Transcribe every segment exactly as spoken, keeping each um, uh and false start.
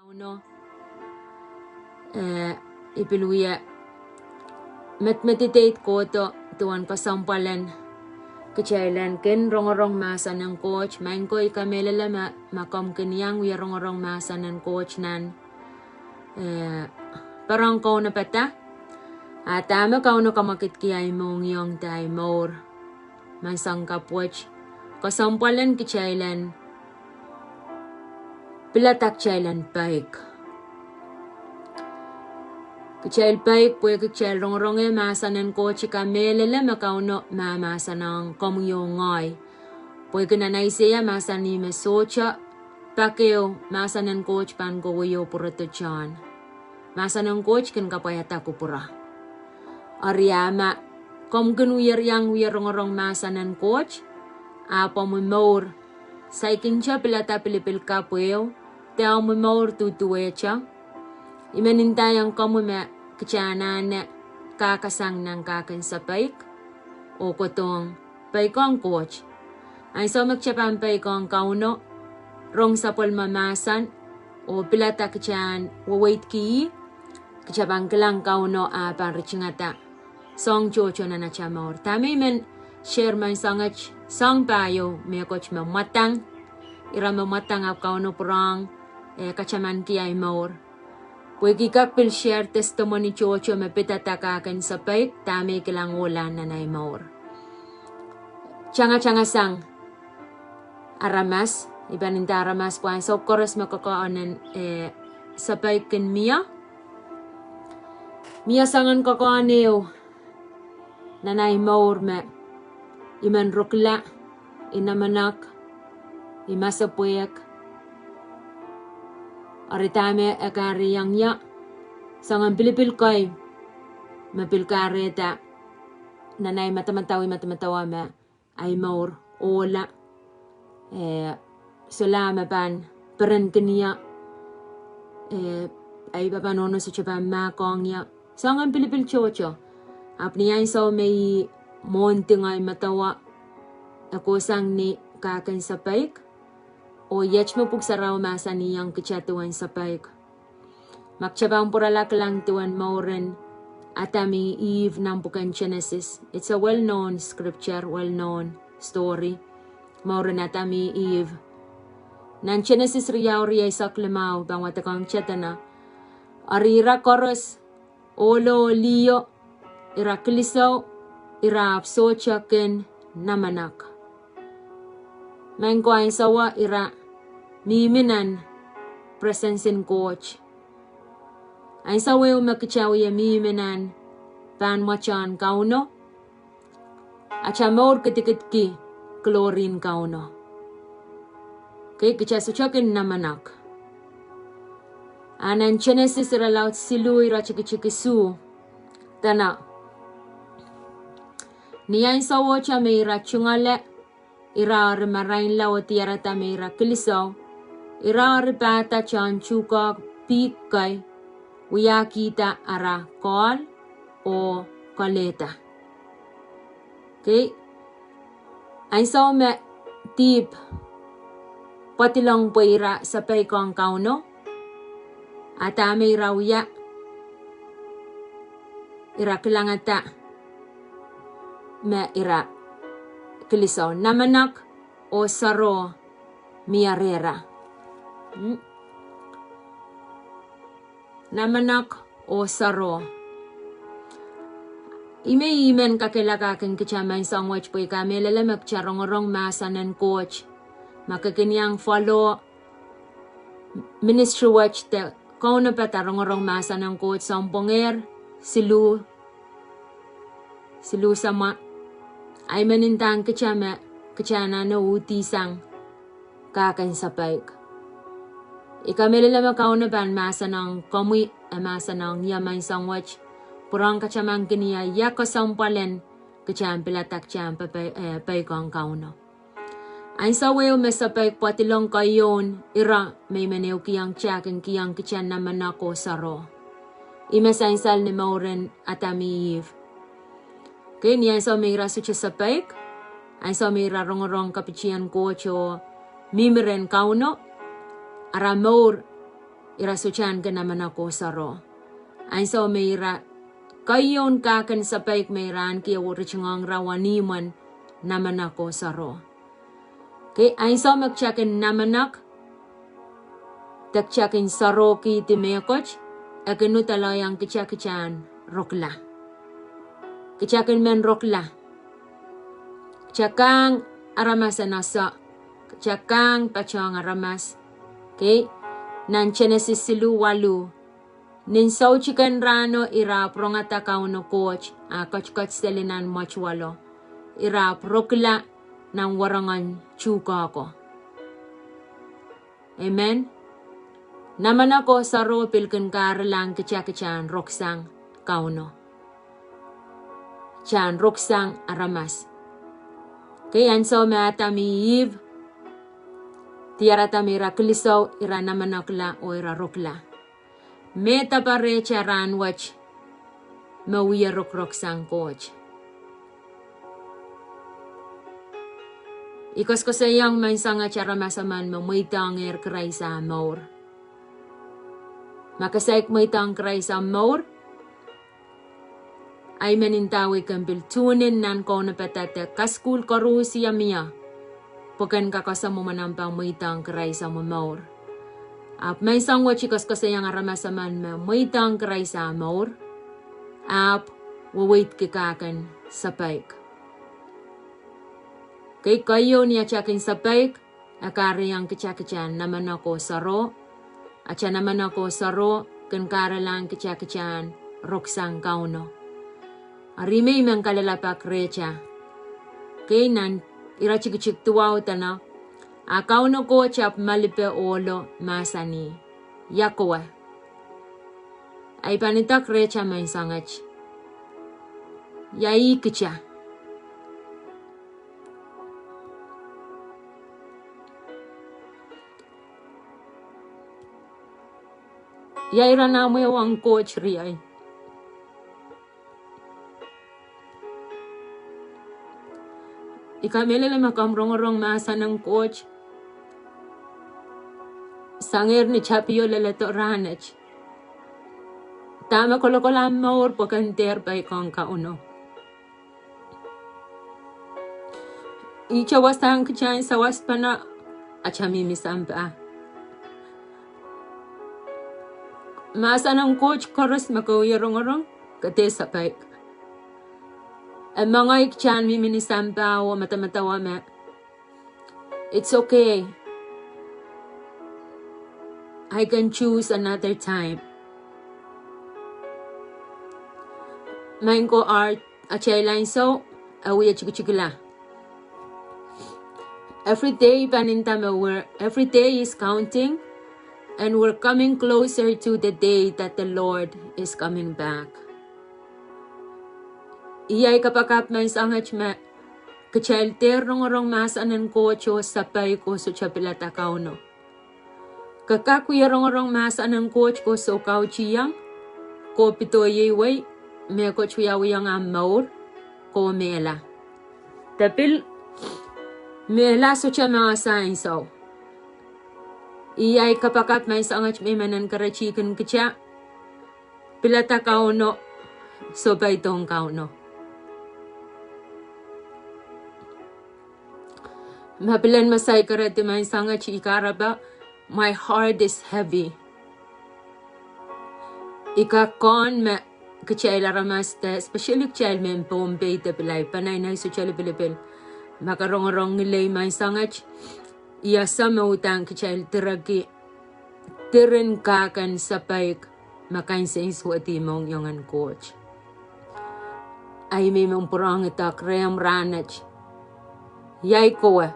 Kauno, eh, I pil wie medmeditet kohdo duwen kesempwalen kitail en kin rongorong mahsen en Koht. Maing ko, I kamehlele me, ma komw kin iang wie rongorong mahsen en Koht nan, eh, peren kaunopada, a dahme Kauno kamwekidki ahi mohngiong de ahi mour. Mahsen kapw wet, kesempwalen kitail en pilada kitail en peik. Kitail peik pwehki kitail rongorong mahsen en Koht. I kamehlele me Kauno mahmahsen ong komwi oh ngehi pwehki nan Aiseia mahsanih me sohte pak ehu mahsen en Koht pahn kohwei oh pwurodo tohn. Mahsen en Koht kin kapwaiada kupwura. Eri a ma komw kin wie iang wie rongorong mahsen en Koht, ahpw omwi mour saikinte pilada pilipil kapw ehu, de omwi mour duduwehte. I men ndaiong komwi me kitail anahne kahkasang nan kahk en sapeik oh kohdohng peik ong Koht. Ansou me kitail pahn peik ong Kauno, rong sapwellime mahsen, oh pilada kitail en weweidki ih, kitail pahn kilang Kauno ah pahn ritingada soahng tohto nan atail mour. Dahme I men share menseng wet, soahng pahieu mehkot me mwadang, ira me mwadang ahpw Kauno pwurehng, eh, katamanki ahi mour. Pwehki I kak pil share testimony tohto me pidada kahk en sapeik, dahme I kilang ohla nan ahi mour. Tangatanga sang aramas, I pahn nda aramas pwe ansou koaros me koakoahn en, eh, sapeik kin mie, mie soangen koakoahn ehu nan ahi mour me I men rukla, I namenek, I masepwehk, eri dahme e kahrehiong ie, soangen pilipil kei me pil kahrehda nan ahi madamadau, I madamadaua me ahi mour ohla, eh, solahr me pahn perenkin ie, eh, ahi pahpa nohno sohte pahn mahkohng ie, soangen pilipil tohto. Ahpw ni ansou me I mwohndi ngehi medewe, e kohsang ni kahk en sapeik, oh iet me Pwuhk Sarawi mahsanihong kitail duwen sapeik. Ma kitail pahn pwurala kilang duwen mouren Adam oh Ihp nan pwuken Genesis. It's a well-known scripture, well-known story. Mouren Adam oh Ihp. Nan Genesis riau rieisek limau pahn wadekohng kitail dene, eri ira koaros, ohlo oh liho, ira kilisou, ira ahpw sohte kin namenek. Maing ko, ansowo ira mihmi nan presence en Koht. Ansou ehu me kitail wie mihmi nan pahn mwatehn Kauno, atail mour kidikidki glory en Kauno. Kei, kitail sohte kin namenek. A nan Genesis irelaud siluh, ire tikitik isuh, dene, ni ansowohte me ira tungoale, ira eri marainla oh diarada me ira kilisou, ira eri pahda tohn tuhkehk pihk kei, wiahkihda ara koahl oh kolehda. Kei, ansou me dihp pwadilong pwe ira sapeik ong Kauno, a dahme ira wia, ira kilangada me ira kilisou. Namenek oh sero mie rehra. Namenek oh sero. Ihme I men kakehlaka kin kitail menseng wet pwe I kamehlele me kitail rongorong mahsen en Koht, ma ke kin iang follow ministry wet de kaunopada rongorong mahsen en Koht sounpwongehr siluh, siluh samwa, ahi men ndahng kitail me kitail anahne uhdihsang kahk en sapeik. I kamehlele me Kauno pahn mahsen ong komwi, e mahsen ong ie menseng wet, pwurehng katamankin ie ia kesempwalen kitail en pilada kitail en pepe, eh, peik ong Kauno. Ansou ehu me sapeik pwadilong, keieun ire me I men ehukihong kitail kin kihong kitail namenek oh sero. Ihme sansal ni mouren Adam oh Ihp. Kei, ni ansou me ira sohte sapeik, ansou me ira rongorong kapitien Koht oh mihmi rehn Kauno, ara mour ira sohte ahneki namenek oh saro. Ansou me ira keieun kahk en sapeik me ira ahneki, e ritingohng ira wenihmw en namenek oh saro. Okei, ansou me kitail kin namenek, de kitail kin sarohkihdi mehkot, e kin uhdahn lelohng kitail kitail en rokla. Kitail kin men rokla. Kitail kahng aramas en ese. Kitail kahng patohng aramas. Okei, nan Senesis siluh waluh. Nin soutik en rahno ira ahpw rongada Kauno Koht, a ketiket seli nan mwetuwelo. Ira ahpw rokla nan werengen tuhkoko. Amen. Namenek oh saro pil kin kahrehla kitail kitail en roksang Kauno. Kitail en roksang aramas. Okei, ansou me Adam oh Ihp diarada me ira kilisou, ira namenekla oh ira rokla. Medewe rehtail rahnwet me wie rokorok sang Koht. I koasoakoasoiong menseng wet aramas emen me mweidohngehr Krais ah mour. Ma ke saik mweidohng Krais ah mour, ahi men ndahwei ke pil tune in nan kaunopada de kasukuhl koaros ia mie, pwe ken kak ese mwomwen omw pahn mweidohng Krais omw mour. Ahpw menseng wet I koasoakoasoiong aramas emen me mweidohng Krais ah mour, ahpw weweidki kahk en sapeik. Okei, keieun ni atail kin sapeik, e kahrehiong kitail kitail en namenek oh saro, atail namenek oh saro kin kahrehla kitail kitail en roksang Kauno. Eri me I men kalelapak rehtail. Okei, nan ire tikitik duwau dene, a Kauno Koht ahpw malipe ohlo, mahsanih, Ia kowe? Ahi pahn idek rehtail menseng wet, Ia ih kitail? Ia iren ah mwehi ong Koht riei? I kamehlele me komw rongorong mahsen en Koht sangehr ni tapio leledo rahnwet. Dahme kolokol ahmw mour pwe ken dehr peikiong Kauno? Ihte wasahn kitail en sawaspene, atail mihmi sampah. Mahsen en Koht koaros me ke wie rongorong, ke dehr sapeik. E mengei kitail en mihmi ni sampah oh medemedewe me it's okay, I can choose another time. Maing ko, ar atail ansou e wie tikitikla. Every day pahn nda me we're, every day is counting, and we're coming closer to the day that the Lord is coming back. Iei ahi kapakap menseng wet me kitail dehr rongorong mahsen en Koht oh sapeik oh sohte pilada Kauno. Ke kak wie rongorong mahsen en Koht ko sohte kautieng, ko pidoieiwei, mehkot wiawihong ahmw mour, ko mehla. De pil mehla sohte me ese ansou. Iei ahi kapakap menseng wet me I men encourage-ihkin kitail, pilada Kauno, sohpeidohng Kauno. Ma pilen me saik keredi menseng wet, I kahrepe, my heart is heavy. I kak kohn me kitail aramas de, especially kitail mehn Pohnpei de pil ahi peneinei sohte lipilipil, ma ke rongorong ngilen menseng wet, I ese me uhdahn kitail direki diren kahk en sapeik me kansensuwedih mohngiong en Koht. Ahi me I men pwurehng idek rehmw rahnwet, Ia kowe?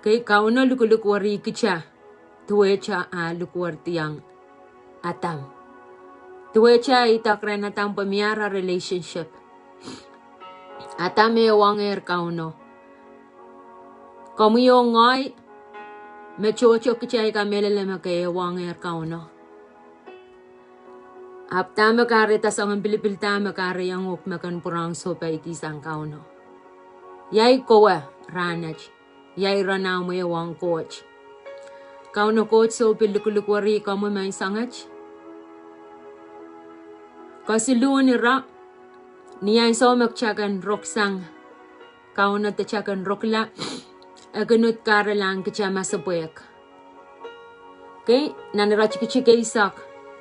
Okei, Kauno lukulukwerih kitail duwehte ah lukuwerdiong Adam. Duwehte e idek rehn Adam pwe mie ara relationship. Adam e ehuongehr Kauno. Komwi oh ngehi, me tohto kitail kamehlele me ke ehuongehr Kauno. Ahpw dahme kahrehda soangen pilipil, dahme kahrehiong uhk me ken pwurehng sohpeidi sang Kauno? Ia kowe rahnwet? Ia iren ah mwehi ong Koht? Kauno Koht soh pil likilikweri komwi maing sanget. Kesiluhn ira, ni ansou me kitail kin roksang Kauno de kitail kin rokla, e kin uhd kahrelahng kitail masepwehk. Kei, nan ira tikitik eisek,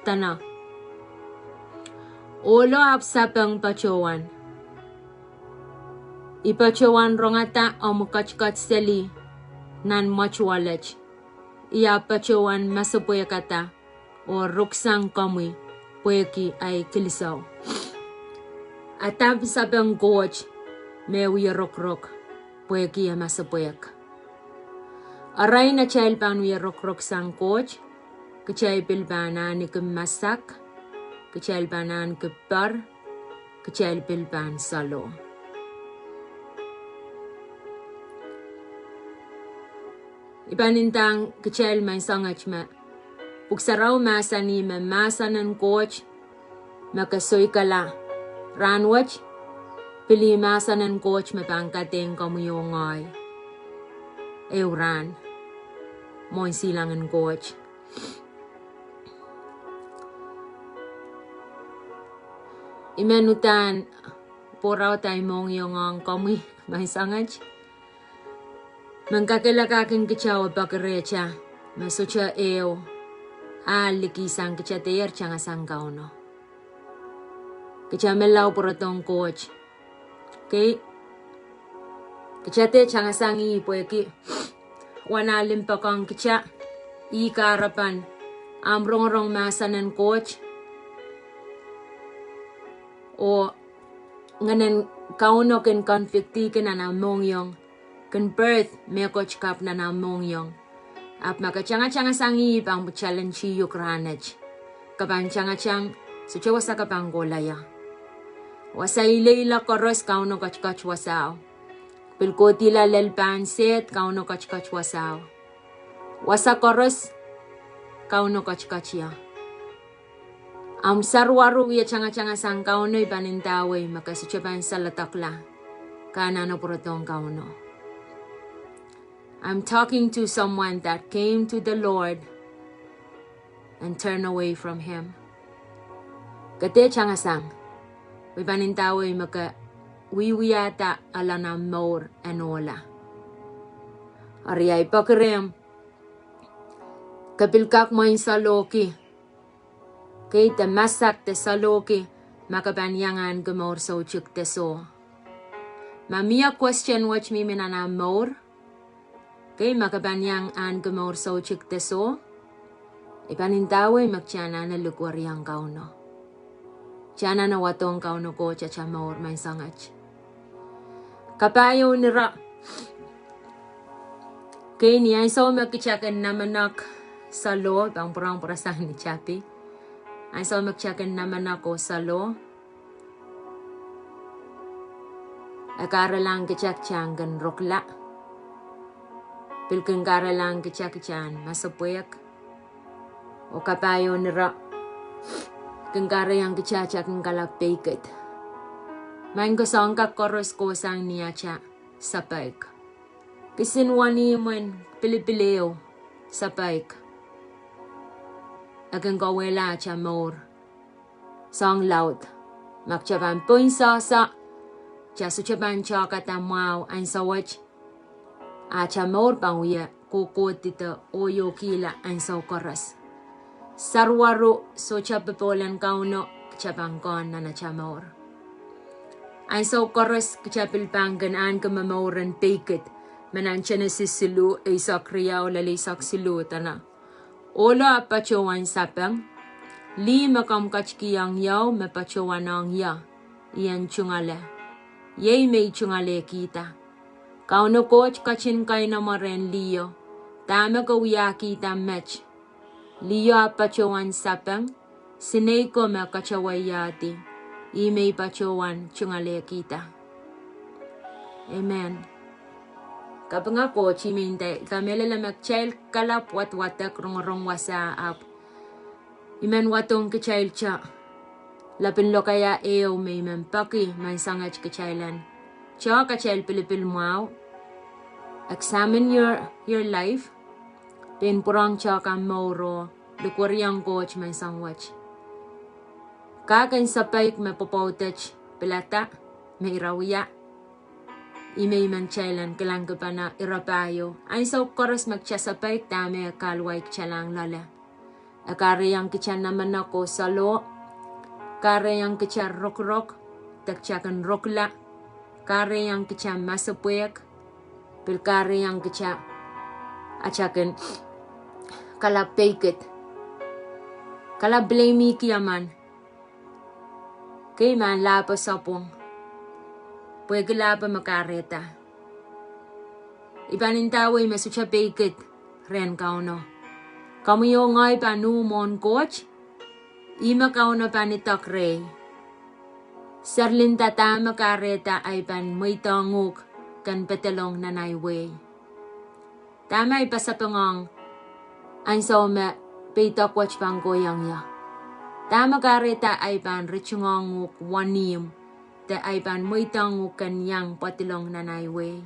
dene: Ohlo ahpw sapeng patohwan. I patohwan rongada omw ketiket seli nan mwetuwelet. I ahpw patohwan masepwehkada oh roksang komwi pwehki ei kilisou. Adam sapeng Koht me wie rokorok pwehki e masepwehk. Arail atail pahn wie rokoroksang Koht, kitail pil pahn ahneki masak, kitail pahn ahneki poar, kitail pil pahn saloh. I pahn ndahng kitail maing sanget me Pwuhk Sarawi mahsanih me mahsen en Koht me ke soikala rahnwet, pil ih mahsen en Koht me pahn kadeik komwi oh ngehi ehu rahn mwohn silangin Koht. I men uhdahn pwurehng mohngiong ong komwi maing sanget, men kakehlakahkin kitail oh peki rehtail me sohte ehu ahl likih sang kitail dehr tangasang Kauno. Kitail menlau pwurodohng Koht. Kei, kitail dehr tangasang ih pwehki wen ah limpoak ong kitail, ih kahrepen ahmw rongorong mahsen en Koht, oh ngehnen Kauno kin convict-ihki nan ahmw mohngiong, kin birth mehkot kapw nan ahmw mohngiong. Ahpw ma ke tangatangasang ih, pahn challenge-iuk rahnwet. Ke pahn tangatang, sohte wasa ke pahn kohla ie. Wasa ileile koaros Kauno ketiket wasao. Pil kohdihla lel pahn sehd, Kauno ketiket wasao. Wasa koaros Kauno ketiket ie. Ahmw saruwaru wie tangatangasang Kauno, I pahn ndawei me ke sohte pahn saledekla, ke anahne pwurodohng Kauno. I'm talking to someone that came to the Lord and turn away from him. Ke dehr tangasang, I pahn ndawei me ke wiewiahda ahn ahmw mour en ohla. Eri ahi peki rehmw, ke pil kak mwein salohki. Kei, de masak de salohki ma ke pahn iang ahneki mour soutuk de soh. Ma mie question wet mihmi nan ahmw mour, kei, ma ke pahn iang ahneki mour soutuk de soh, I pahn ndawei me kitail anahne likweriong Kauno. Kitail anahne wadohng Kauno Koht atail mour maing sanget. Kapahieu ira. Kei, ni ansou me kitail kin namenek saloh, pahn pwurehng pwurasang ni tapi. Ansou me kitail kin namenek oh saloh, e kahrelahng kitail kitail en kin rokla. Pil kin kahrelahng kitail kitail en masepwehk. Oh kapahieu ira, kin kahrehiong kitail kitail kin kalap peikid. Maing ko, soahng kak koaros kohsang ni atail sapeik. Kisin wenihmw en pilipil ehu sapeik, e kin kauwehla atail mour. Soahng laud, ma kitail pahn pein sehse, kitail sohte pahn tohkada mwahu ansou wet, atail mour pahn wie kohkohdi de ohiokihla ansou koaros. Saruwaru sohte popohl en Kauno kitail pahn kohn nan atail mour. Ansou koaros kitail pil pahn kin ahneki momour en peikid, me nan Senesis siluh, eisek riau lel eisek siluh dene: Ohlo ahpw patohwan sapeng. Lih me komw ketikihong ie me patohwan ong ie, I en tungoale. Iei me I tungoalehkihda. Kauno Koht ketin keinemwe rehn liho, dahme ke wiahkihda met. Liho ahpw patohwan sapeng, sinei ko me keteweiahdi, ih me I patohwan tungoalehkihda. Amen. Kapinga Koht, I men nda, I kamehlele me kitail kalap wadwadek rongorong wasa ahpw I men wadohng kitail te lepin lokaia ehu me I men peki maing sanget kitail en tohk atail pilipil mwahu. Examine your, your life. Pein pwurehng tehk ahmw mour oh likwerihong Koht menseng wet. Kak en sapeik me pwopwoud et pilada me ira wia. Ih me I men kitail en kilangkipene ire pahieu. Ansou koaros me kitail sapeik, dahme e kahluwa kitail ong loale. E kahrehiong kitail namenek oh saloh. Kahrehiong kitail rokorok, de kitail kin rokila. Kahrehiong kitail masepwehk. Pil kahrehiong kitail atail kin kalap peikid. Kalap blame-ki emen. Kei, mahn lahpo sapwung. Pwehki lahpo me kahrehda. I pahn ndawei me sohte peikid rehn Kauno. Komwi oh ngehi pahn uh mwohn Koht. Ih me Kauno pahn idek rehi. Seri linda dahme kahrehda ahi pahn mweidohng uhk ken pedolong nan ahi wehi. Dahme ahi pasapengong ansou me peidek wet pahn kohiong ie. Dahme kahrehda ahi pahn ritingohng uhk wenihmw, de ahi pahn mweidohng uhk ken iang pedolong nan ahi wehi.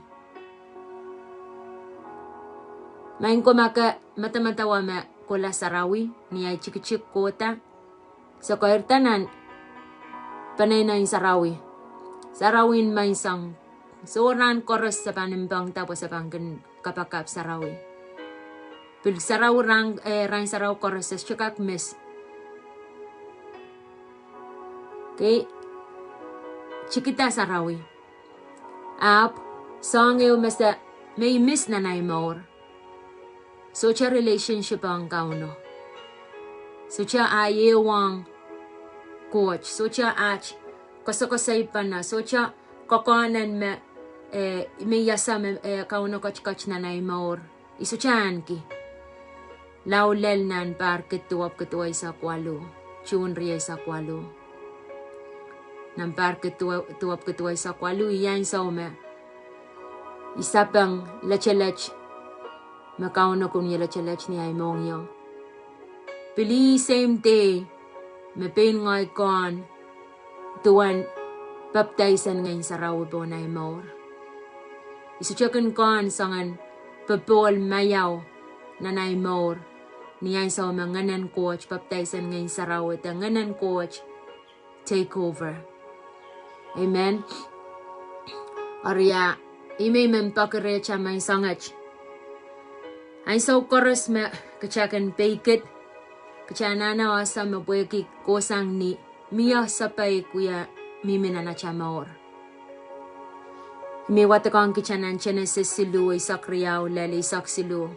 Maing ko, ma ke medemedewe me kohla sarawi ni ahi tikitik kohda, sohte kahrehda nan peneinei en sarawi. Sarawi en menseng. Soh, rahn koaros se pahn mpengda pwe se pahn kin kapakap sarawi. Pil sarawi rahn, eh, rahn sarawi koaros se sohte kak miss. Kei, tikida sarawi. Ahpw soahng ehu me se, me I miss nan ahi mour. Sohte relationship ong Kauno. Sohte ahi ehuong Koht. Sohte aht koasokoasoipene. Sohte kokohnen me, eh, me I ese me, eh, Kauno ketiket nan ahi mour. I sohte ahneki. Lao lel nan pahr kid duwepwiki duweisek waluh, June rieisek waluh. Nan pahr kid duwe-, duwepwiki duweisek waluh, ih ansou me I sapeng letelet, me Kauno kin wia letelet ni ahi mohngiong. Pil ih same day me pein ngehi kehn duwen pepdaisen Ngehn Sarawi pohn ahi mour. I sohte kin kehn soangen popohl maiau nan ahi mour, ni ansou me Ngehnen Koht, pepdaisen Ngehn Sarawi de Ngehnen Koht take over. Amen. Eri ia, ih me I men peki rehtail menseng et. Ansou koaros me kitail kin peikid, kitail anahne ese me pwehki kohsang ni mie sapeik wia mihmi nan atail mour. I men wadekohng kitail nan Genesis siluh, eisek riau lel eisek siluh.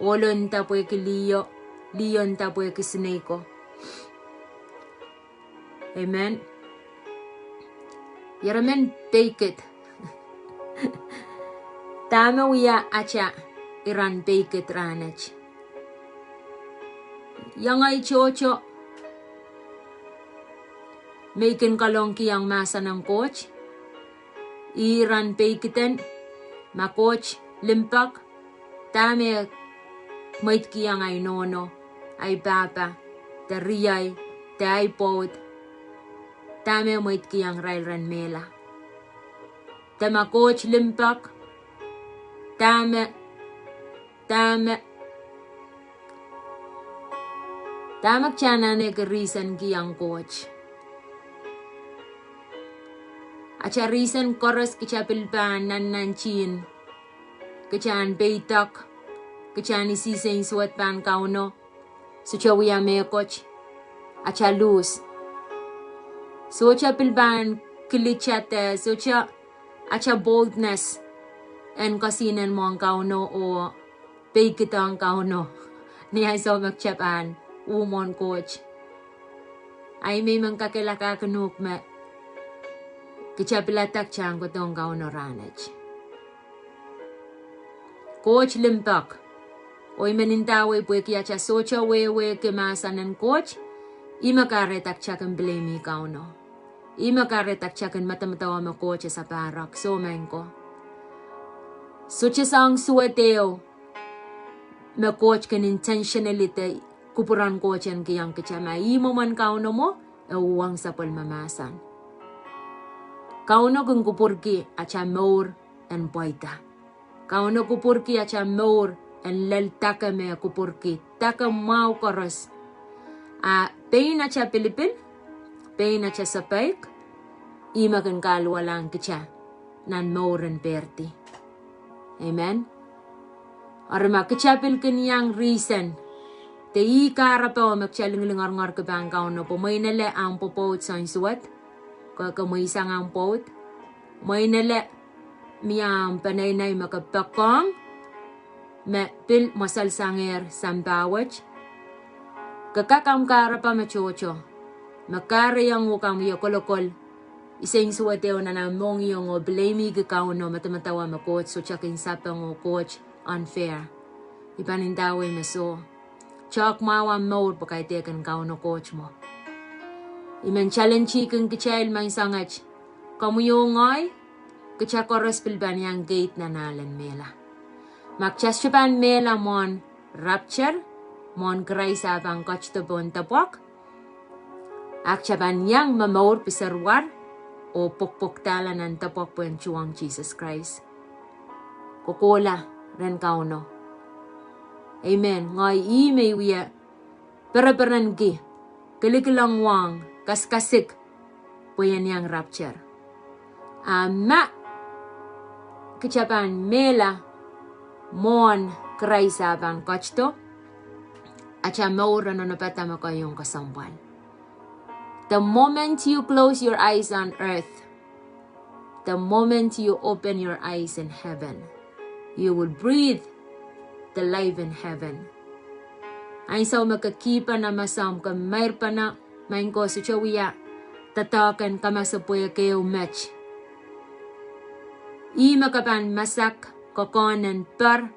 Ohlo nda pwehki liho, liho nda pwehki sineik ko. Amen. Ira men peikid. Dahme wia atail iren peikid rahnwet? Iang ahi tohto me I kin kalohkihong mahsen en Koht. Iren peikiden, ma Koht limpoak, dahme mweidkihong ahi nohno, ahi pahpa, de riei, de ahi pwoud, dahme mweidkihong irail ren mehla? De ma Koht limpoak, dahme, dahme, dahme kitail anahne reasonkihong Koht? Atail reason koaros kitail pil pahn nannantihn, kitail en peidek, kitail en isihseng suwed pahn Kauno, sohte wia mehkot, atail luhs. Sohte pil pahn kilitade, sohte atail boldness en kesihnen mwohn Kauno oh peikidohng Kauno ni ansou me kitail pahn uh mwohn Koht. Ahi me I men kakehlakahkin uhk me kitail pilada kitail en kohdohng Kauno rahnwet. Koht limpoak. Oh I men ndawei pwehki atail sohte wehwehki mahsen en Koht, ih me kahrehda kitail kin blame Kauno. Ih me kahrehda kitail kin medemedewe me Koht e sapahrek, soh maing ko. Sohte soahng suwed ehu me Koht kin intentionally de kupwuren Koht en kihong kitail. Ma ih mwomwen Kauno mwo, e uhwong sapwellime mahsen. Kauno kin kupwurki atail mour en pweida. Kauno kupwurki atail mour en lel dake me kupwurki, dake mwahu koaros. A pein atail pilipil, pein atail sapeik, ih me kin kahluwalahng kitail nan mour en perdi. Amen. Eri ma kitail pil kin iang reason, de ih kahrepe me kitail linglingorngorki pahn Kauno, pwe mwein ele ahmw pwopwoud soansuwed, ke, ke mweisang ahmw pwoud. Mwein ele mie ahmw peneinei me ke poakohng, me pil mwosel sangehr sampah wet. Ke kak ahmw kahrepe me tohto, me kahrehiong uhk ahmw wie kolokol, I sensuwed ehu nan ahmw mohngiong oh blameiki Kauno, medemedewe me Koht sohte kin sapeng oh Koht unfair. I pahn ndawei me soh. Tohk mwahu ahmw mour pwe kaidehkin Kauno Koht mwo. I men challenge-ikin kitail maing soanget. Komwi oh ngehi, kitail koaros pil pahn iang keid nan ahlen mehla. Ma kitail sohte pahn mehla mwohn rapture, mwohn Krais ah pahn ketido pohn depwek, a kitail pahn iang momour piserwar oh pwokpwokdahla nan depwek pwehn tuhwong Sises Krais. Kohkohla rehn Kauno. Amen. Ngehi ih me I wie pereperenki, kilikilang wahng, kasikasik, pwe I en iang rapture. A ma kitail pahn mehla mwohn Krais ah pahn ketido, atail mour en onopada me kohiong kesempwal. The moment you close your eyes on earth, the moment you open your eyes in heaven, you will breathe the life in heaven. Ansou me ke kihpene mesomw, ke meirpene, maing ko, sohte wia doadoahk en kamasepwehk ehu met, ih me ke pahn masak, kokohn en per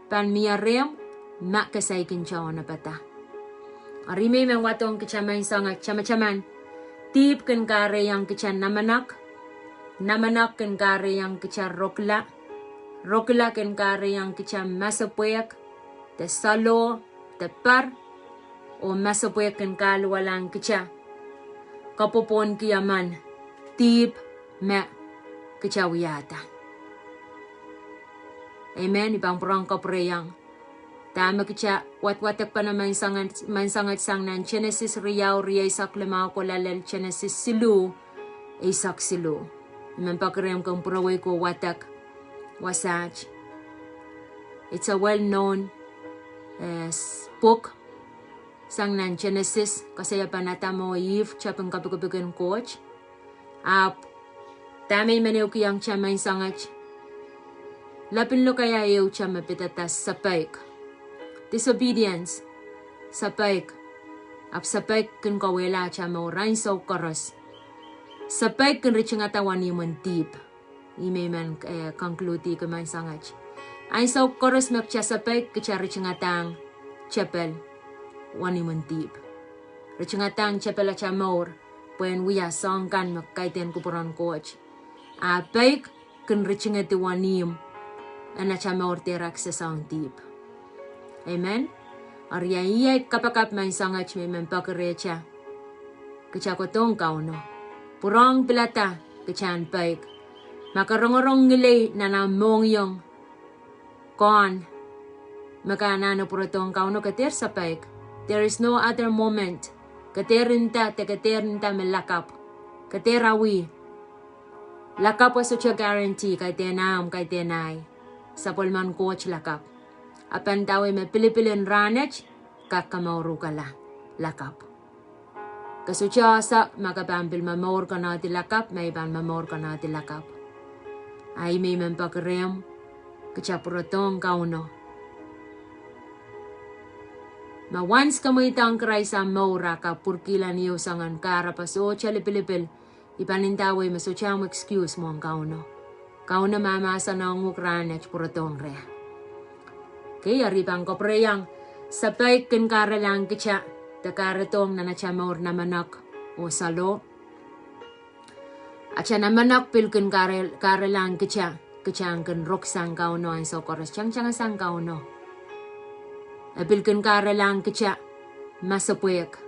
pahn mie rehmw, ma ke saikinte onopada. Eri I men wadohng kitail maing soanget, tamataman, dihp kin kahrehiong kitail namenek, namenek kin kahrehiong kitail rokila, rokila kin kahrehiong kitail masepwehk, de saloh, de per, oh masepwehk kin kahluwalahng kitail kapwopwohnki emen dihp me kitail wiahda. Amen. I pahn pwurehng kapwurehiong dahme kitail wadwadekpene maing soanget, maing soanget, sang nan Genesis riau, rieisek limau kohla lel Genesis siluh, eisek siluh. I men peki rehmw kin pwurehng wei ko wadek wasaht. It's a well-known, eh, s-, book. Sang nan Genesis, koasoia pahn Adam oh Ihp, tepin kapikipik en Koht. Ahpw dahme I men ehukihong kitail maing soanget, lepin lokaia ehute me pidada sapeik. Disobedience, sapeik. Ahpw sapeik kin kauwehla atail mour ansou koaros. Sapeik kin ritingada wenihmwen dihp. I men, eh, conclude-ki maing soanget. Ansou koaros me kitail sapeik, kitail ritingadahng tepel wenihmwen dihp. Ritingadahng tepel atail mour pwehn wia soahng kan me kaidehn kupwuren Koht. A peik kin ritingedi wenihmw, en atail mour dehr aksesohng dihp. Amen. Eri iei kapakap maing soanget me I men peki rehtail, kitail kohdohng Kauno. Pwurehng pilada kitail en peik. Ma ke rongorong ngilei nan ahmw mohngiong, kohn, me ke anahne pwurodohng Kauno, ke dehr sapeik. There is no other moment. Ke dehr nda, de ke dehr nda me lakapw. Ke dehr awih. Lakapw sohte guarantee, kaidehn ahmw, kaidehn ahi. Sapwellimen Koht lakapw. A pahn ndawei me pilipil en rahnwet kak kamouruhkala lakapw. Ke sohte ese ma ke pahn pil momour konehdi lakapw, ma I pahn momour konehdi lakapw. A I men peki rehmw, kitail pwurodohng Kauno. Ma once ke mweidohng Krais ahmw mour, a ke pwurkihla ni ehu soangen kahrepe, sohte lipilipil, I pahn ndawei me sohte ahmw excuse mwohn Kauno. Kauno mahmahsanihong uhk rahnwet, pwurodohng reh. Kei, eri I pahn kapwurehiong, sapeik kin kahrelahng kitail, de kahredohng nan atail mour namenek oh saloh. Atail namenek pil kin kahre-, kahrelahng kitail, kitail en kin roksang Kauno ansou koaros, tangtangasang Kauno. E pil kin kahrelahng kitail masepwehk,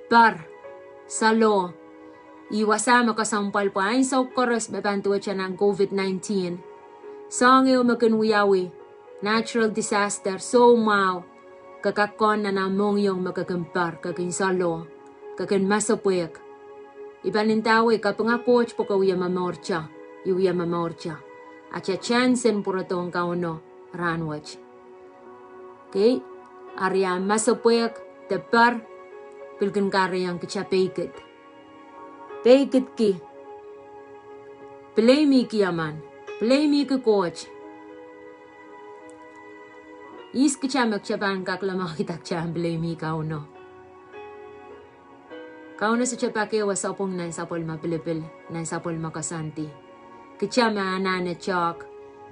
per, saloh. Ih wasa me kesempwal pwe ansou koaros me pahn duwehte nan COVID nineteen, soahng ehu me kin wiawi, natural disaster, soumwahu, ke kak kohn nan ahmw mohngiong me ke kin par, ke kin saloh, ke kin masepwehk. I pahn ndawei, kapinga Koht pwe ke wie momourte, I wie momourte. Atail chance en pwurodohng Kauno rahnwet. Okay? Eri ahmw masepwehk de par pil kin kahrehiong kitail peikid. Peikidki. Blame-ki emen. Blame-ki Koht. Ihs kitail me kitail pahn kak lamahkihda kitail en blame Kauno? Kauno sohte pak ehu sapwung nan sapwellime pilipil, nan sapwellime koasoandi. Kitail me anahne tehk,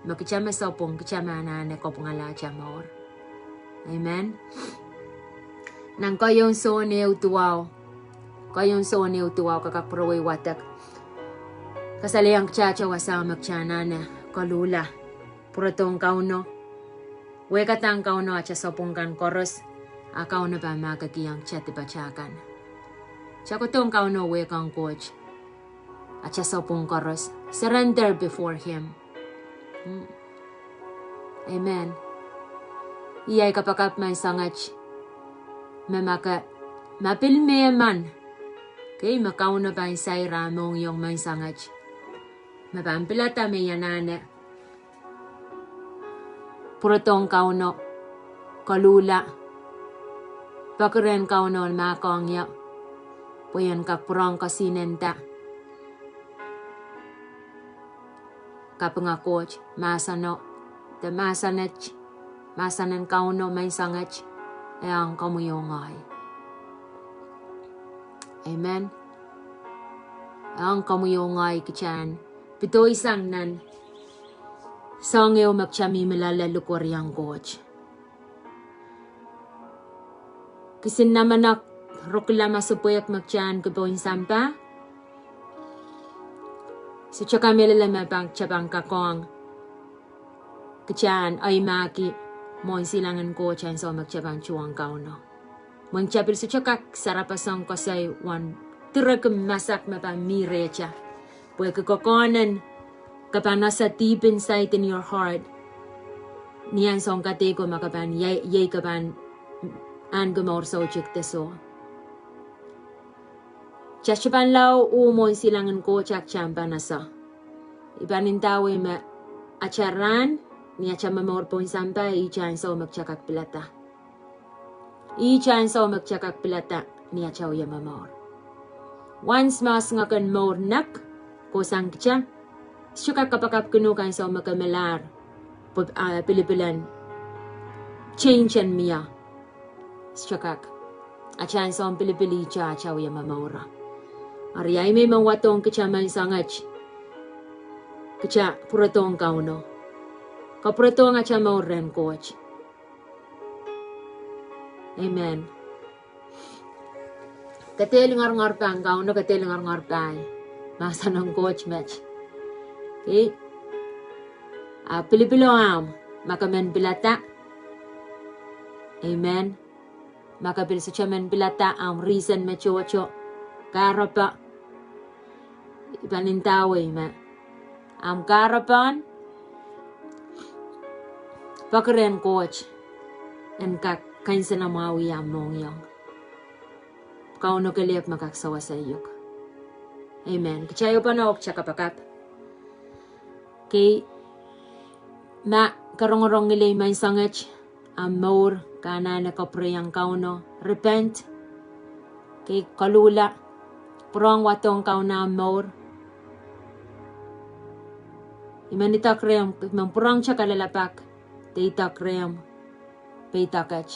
me kitail me sapwung, kitail me anahne kapwungala atail mour. Amen. Nan keieun Sohn ehu duwau, keieun Sohn ehu duwau, ke kak pwurowei wadek. Kasalehiong kitail atail wasa me kitail anahne koluhla, pwurodohng Kauno, wehkadahng Kauno atail sapwung kan koaros, a Kauno pahn mahkikihong kitail dipatail kan. Kitail kohdohng Kauno, wehkohng Koht atail sapwung koaros. Surrender before him. Hmm. Amen. Ih ahi kapakap menseng et, me ma ke, ma pil mehmen, okay, me Kauno pahn sair ahmw mohngiong menseng et, me pahn pilada me I anahne pwurodohng Kauno, koluhla, peki rehn Kauno en mahkohng ie, pwe I en kak pwurehng kesihnenda. Kapinga Koht, mahseno, de mahsen et, mahsen en Kauno menseng et, e ong komwi oh ngehi. Amen. E ong komwi oh ngehi kitail en pedoisang nan soahng ehu me kitail mihmi loale, likwerihong Koht. Kisin namenek rukla masepwehk me kitail en ki pohn sampah. Sohte kamehlele me pahn kitail pahn kak ong kitail en eimahki mwohn silangin Koht ansou me kitail pahn tuhwong Kauno. Mwein kitail pil sohte kak sarapasang koasoi uwen direki masak me pahn mih rehtail. Pwehki ke kohnen, ke pahn ese deep inside in your heart, ni ansoun kadeiko ma ke pahn iei, iei ke pahn ahneki mour soutuk de soh. Kitail sohte pahn lao uh mwohn silangin Koht a kitail pahn ese. I pahn ndawei me atail rahn, ni atail momour pohn sampah, ihte ansou me kitail kak pilada. Ihte ansou me kitail kak pilada ni atail wie momour. Once me osingek en mour nek kohsang kitail, sohte kak kapakapkin uhk ansou me ke melahr, pwe, ah, pilipil en change en mie. Sohte kak. Atail ansoun pilipil ihte atail wie momour. Eri ahi me I men wadohng kitail menseng et, kitail pwurodohng Kauno. Kapwurodohng atail mour rehn Koht. Amen. Ke dehr lingeringerpahn Kauno, ke dehr lingeringerpahn mahsen en Koht met. Okay? A pilipilo ahmw, ma ke men pilada. Amen. Ma ke pil sohte men pilada, ahmw reason me tohto, kahrepe. I pahn ndawei me ahmw kahrepen, peki rehn Koht en kak kansenamwahwih ahmw mohngiong. Kauno kelehpw me kak sewese uhk. Amen. Kitail ehupene oh kitail kapakap. Okay. Ma ke rongorong ngilen menseng et, ahmw mour, ke anahne kapwurehiong Kauno, repent. Okay, koluhla, pwurehng wadohng Kauno ahmw mour. I men idek rehmw, I men pwurehng kitail kalelapak de idek rehmw, peidek et.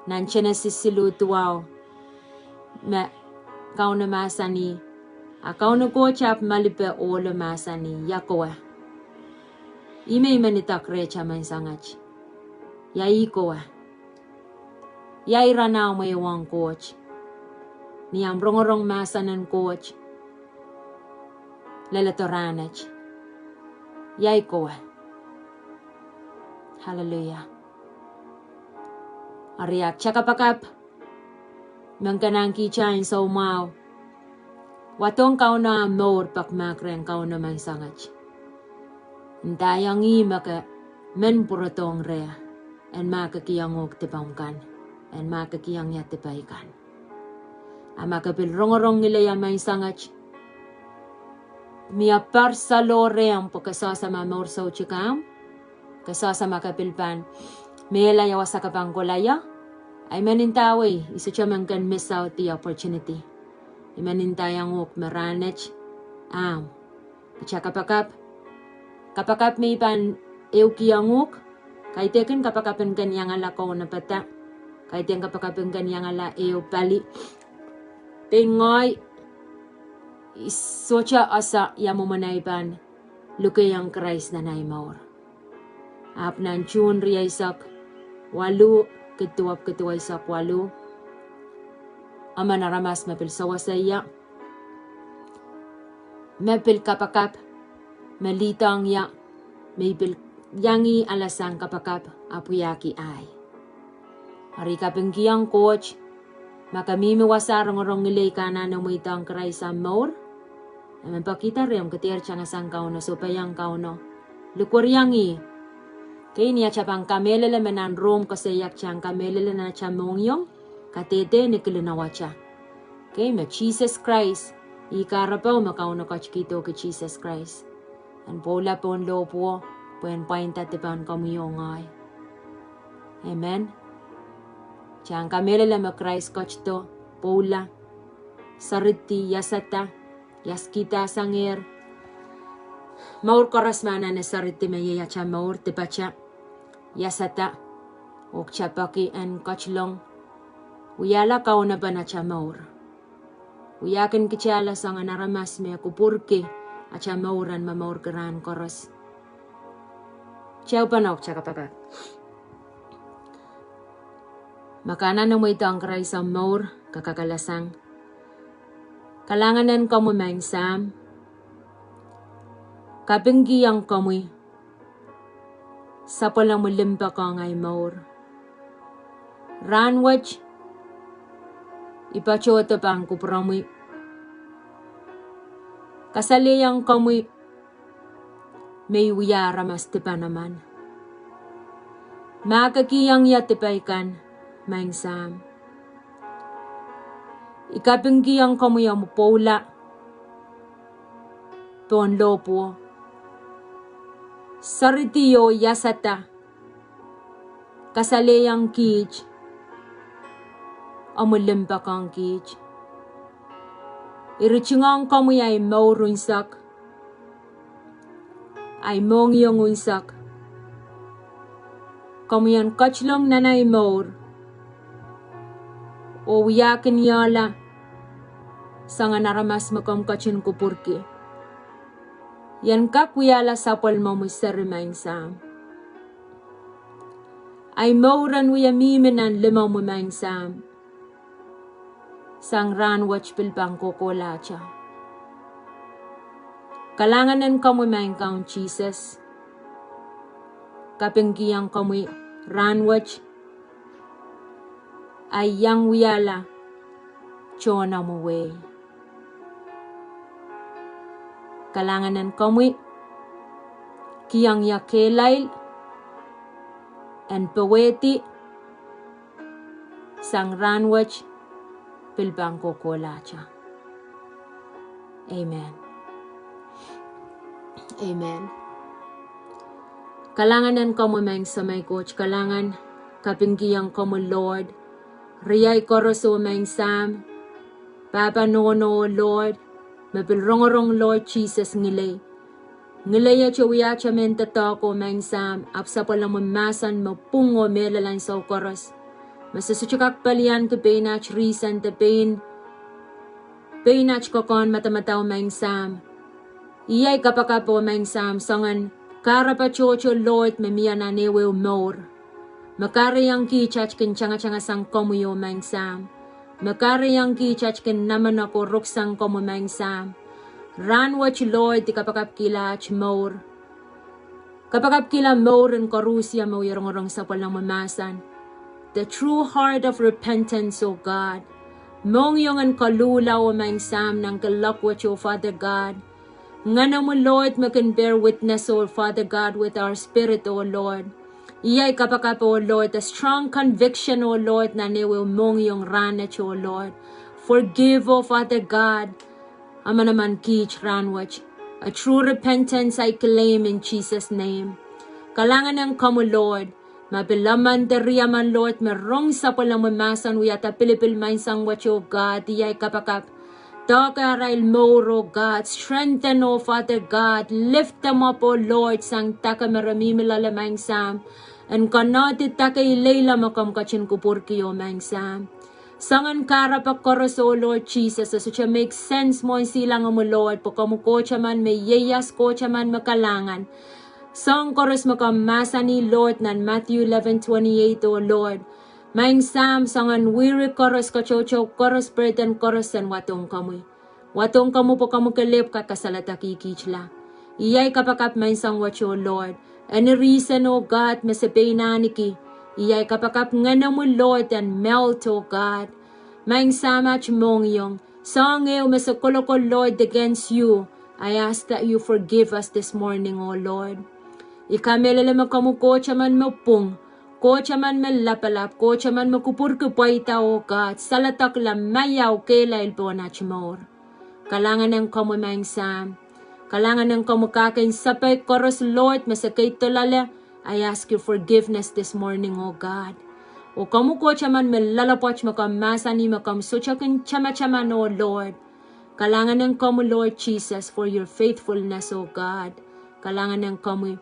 Nan Senesis siluh duwau, me Kauno mahsanih, a Kauno Koht ahpw malipe ohlo mahsanih, ia kowe? Ih me I men idek rehtail menseng et. Ia ih kowe? Ia iren ahmw ehuong Koht? Ni ahmw rongorong mahsen en Koht leledo rahnwet, ia ih kowe? Hallelujah. Eri a kitail kapakap, me ke nantihong kitail ansou mwahu, wadohng Kauno ahmw mour peki mahk rehn Kauno menseng et. Ndaiong ih me ke men pwurodohng reh en ma ke kihong uhk dipe kan, en ma ke kihong ie dipe kan. A ma ke pil rongorong ngileie menseng wet, mie pahn salohr rehmw pwe ke sehse ma mour soutuk ahmw, ke sehse ma ke pil pahn mehla ia wasa ke pahn kohla ie. A I men ndawei, I sohte men kin miss out the opportunity. I men ndaiong uhk me rahnwet, ahmw, kita kapakap, kapakap me I pahn ehukihong uhk, kaidehkin kapakap en kin iangala kaunopada, kaidehn kapakap en kin iangala ehu pali. Pein ngehi, I sohte ese ia mwomwen ei pahn lukehiong Krais nan ei mour. Ahpw nan June rieisek waluh, kid duwepwiki duweisek waluh, emen aramas me pil sewese ie, me pil kapakap, me lihdohng ie me I pil iang ih alasang kapakap ahpw wiahki ahi. Eri I kapingkihong Koht, ma ke mihmi wasa rongorong ngilei, ke anahne mweidohng Krais omw mour, e men pekihda rehmw, ke dehr tangasang Kauno, sohpeiong Kauno, likweriong ih. Kei, ni atail pahn kamehlele me nan Rom koasoia kitail en kamehlele nan atail mohngiong, kadehde ni kilin awata. Kei, me Sises Krais, ih kahrepe me Kauno ketikihdohki Sises Krais en pwoula pohn lohpwuo pwehn pwainda dipan komwi oh ngehi. Amen. Kitail en kamehlele me Krais ketido, pwoula, seridi, iasada, iaskihda sangehr. Mour koaros me anahne seridi me iei atail mour, dipata, iasada, oh kita peki en ketilong wiahla kaunopen atail mour, wiahkin kitailla soangen aramas me kupwurki atail mour en momourki rahn koaros. Kitail pahn, oh kita kapakap. Ma ke anahne mweidohng Krais omw mour, ke kak alasang. Kalahngan en komwi Maing Sahm, kapingkihong komwi sapwellimomwi limpoak ong ei mour. Rahnwet I patohdo pahn kupwuromwi, kasalehiong komwi me I wia aramas dipan emen. Ma ke kihong ie dipe kan, Maing Sahm, I kapingkihong komwi omw pwoula pohn lohpwuo, seridi oh iasada, kasalehiong kiht omwi limpoak ong kiht. I ritingohng komwi ei mour unsek, ei mohngiong unsek. Komwi en ketilong nan ei mour oh wiahkiniehla soangen aramas me komw ketin kupwurki. I en kak wiahla sapwellimomwi seri Maing Sahm. Ei mour en wie mihmi nan limomwi Maing Sahm, sang rahnwet pil pahn kohkohlahte. Kalahngan en komwi Maing Kaun Sises, kapingkihong komwi rahnwet ei iang wiahla tohn omw wehi. Kalahngan en komwi, kihong ie kehlail en powehdi sang rahnwet pil pahn kohkohlahte. Amen. Amen. Kalahngan en komwi Maing Semei Koht, kalahngan, kapingkihong komwi Lord, riei koaros oh Maing Sahm, pahpa nohno oh Lord, me pil rongorong Lord Sises ngilei. Ngileiet e wiahte mehn doadoahk oh Maing Sahm, ahpw sapwellimomwi mahsen me pwung oh mehlel ansou koaros, me se sohte kak pelianki pein at reason de pein, pein at kokohn madamadau Maing Sahm. Iei kapakap oh Maing Sahm soangen kahrepe tohto Lord me mie nan ehuehu mour, me kahrehiong kiht at kin tangatanga sang komwi oh Maing Sahm, me kahrehiong kiht at kin namenek oh ruk sang komwi Maing Sahm. Rahnwet Lord I kapakapkihla at mour, kapakapkihla mour en koarusie me wie rongorong sapwellimomwi mahsen. The true heart of repentance, oh God. Mohngiong en koluhla oh Maing Sahm nan kin lokwet oh Father God. Ngenemwi Lord me kin bear witness, oh Father God, with our spirit, oh Lord. Iei kapakap, oh Lord, a strong conviction, oh Lord, nan ehu ehu mohngiong rahnwet, oh Lord. Forgive, oh Father God, amanaman kiht rahnwet. A true repentance I claim in Jesus' name. Kalahngan ong komwi Lord, ma pil emen de riemen Lord me rong sapwellimomwi mahsen wiahda pilipil menseng wet, oh God, iei kapakap. Doahke arail mour, oh God, strengthen, oh Father God, lift them up, oh Lord, sang dake me re mihmi loale Maing Sahm, en konehdi dake ileile me komw ketin kupwurki, oh Maing Sahm. Soangen kahrepe koaros, oh Lord Jesus, e sohte make sense mwohn silangimwi Lord, pwe komwi Koht emen me ieias, Koht emen me kalahngan. Soahng koaros me komw mahsanih Lord nan Matthew eleven twenty-eight, oh Lord. Maing Sahm, soangen weary koaros, katoutou koaros, burden koaros en wadohng komwi. Wadohng komwi pwe komwi kelehpw kak kasaledekihkitla. Iei kapakap menseng wet, oh Lord. Any reason, oh God, me se pein ahniki, iei kapakap Ngenemwi Lord en melt, oh God. Maing Sahm, at mohngiong, soahng ehu me se kolokol Lord against you, I ask that you forgive us this morning, oh Lord. I kamehlele me komwi Koht emen me pwung, Koht emen me lapalap, Koht emen me kupwurki pweida, oh God, saledekla maiau kehlail pohn at mour. Kalahngan ong komwi Maing Sahm. Kalahngan ong komwi kahk en sapeik koaros Lord me se keido loale, I ask you forgiveness this morning, oh God. Oh komwi Koht emen me loalopwoat me komw mahsanih me komw sohte kin tamataman, oh Lord. Kalahngan ong komwi Lord Jesus for your faithfulness, oh God. Kalahngan ong komwi.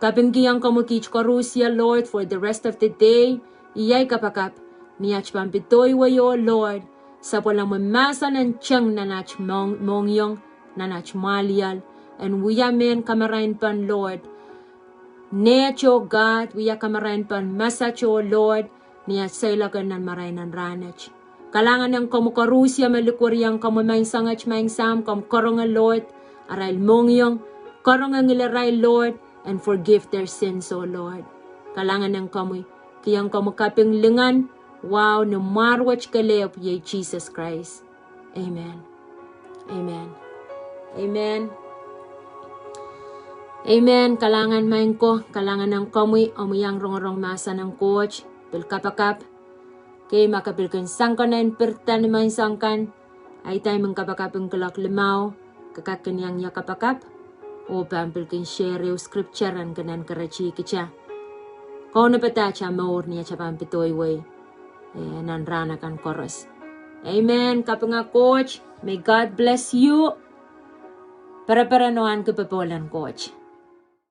Kapingkihong komwi kiht koarusie Lord for the rest of the day. Iei kapakap ni at pahn pedoiwei, oh Lord, sapwellimomwi mahsen en teng nan at mohngiong, nan at mwahliel, en wia mehn kamarainpen Lord. Neht, oh God, wia kamarainpen masak, oh Lord, ni at seiloak nan marain en rahnwet. Kalahngan ong komwi koarusie me likwerihong komwi menseng wet Maing Sahm, komw karonge Lord arail mohngiong, karonge ngihl arail Lord, and forgive their sins, oh Lord. Kalahngan ong komwi, kihong komwi kaping, lingan, wahu ni mwahr wet kelehpw iei Jesus Christ. Amen. Amen. Amen. Amen. Kalahngan Maing ko, kalahngan ong komwi, omwi iang rongorong mahsen en Koht, pil kapakap. Kei ma ke pil kin sang konehng pirda ni menseng kan, ahi time en kapakap en kuloak limau, ke kak kin iang ie kapakap, oh pahn pil kin share ehu scripture en kin en keretihkitail. Kaunopada atail mour ni atail pahn pedoiwei, eh, nan rahn akan koaros. Amen. Kapinga Koht, may God bless you. Pereperen oh ahneki popohl en Koht.